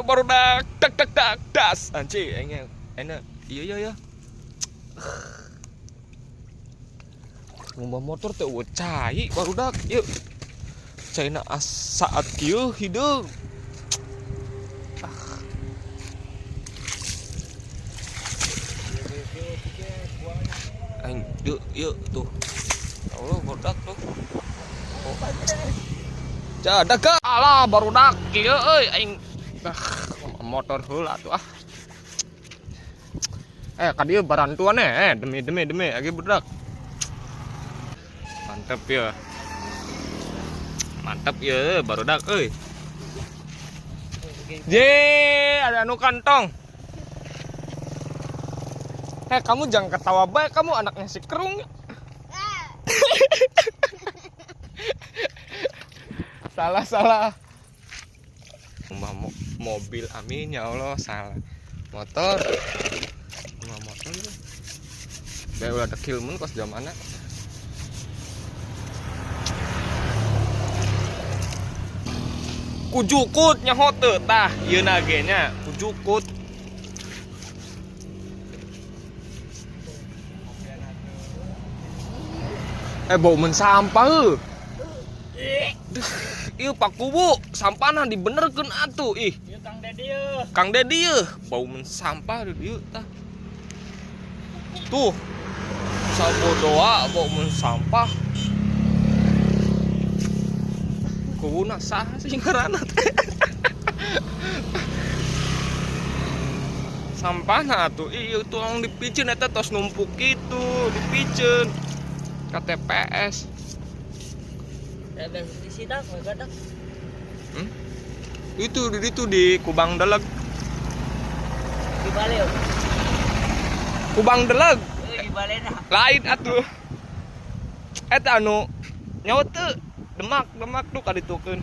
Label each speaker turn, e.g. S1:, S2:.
S1: Barudak tak tak tak das anjing aing enak. Iya iya iya. Ngumbah motor teh eueuh cai barudak ieu. Caina saat kieu hideung. Ah. Aing yuk yuk tuh. Ya Allah barudak tuh. Oh. Jadak ka alah barudak kieu euy aing. Ah, motor heula tuh ah. Ka dieu barantuan demi demi demi agi budak. Mantep ya. Mantep ya barudak euy. Je, ada anu kantong. Kamu jangan ketawa bae, kamu anaknya si Kerung. Salah salah. Mbah mobil amin ya Allah salah. Motor. Mbah motor itu. Bae ulah dekil mun kos zamana. Kujukut nyaho teu tah ieu na ge nya kujukut. Bau men sampah heuh. Duh, ieu Pak Kubu sampahna dibenerkeun atuh ih.
S2: Ieu Kang Dedi yeuh.
S1: Kang Dedi yeuh, bau men sampah di dieu tah. Tuh. Sabodoa bau men sampah. Kubuna saha sih ngaranna teh. Sampahna atuh ieu tuang dipiceun eta tos numpuk kitu, dipiceun ka TPS.
S2: TPS di Sidak, Gadak.
S1: Itu di situ di Kubang Deleg.
S2: Di Baleo.
S1: Kubang Deleg.
S2: Di Balena.
S1: Lain atuh. Eta anu nyawa teu Demak, Demak tuh kaditukeun.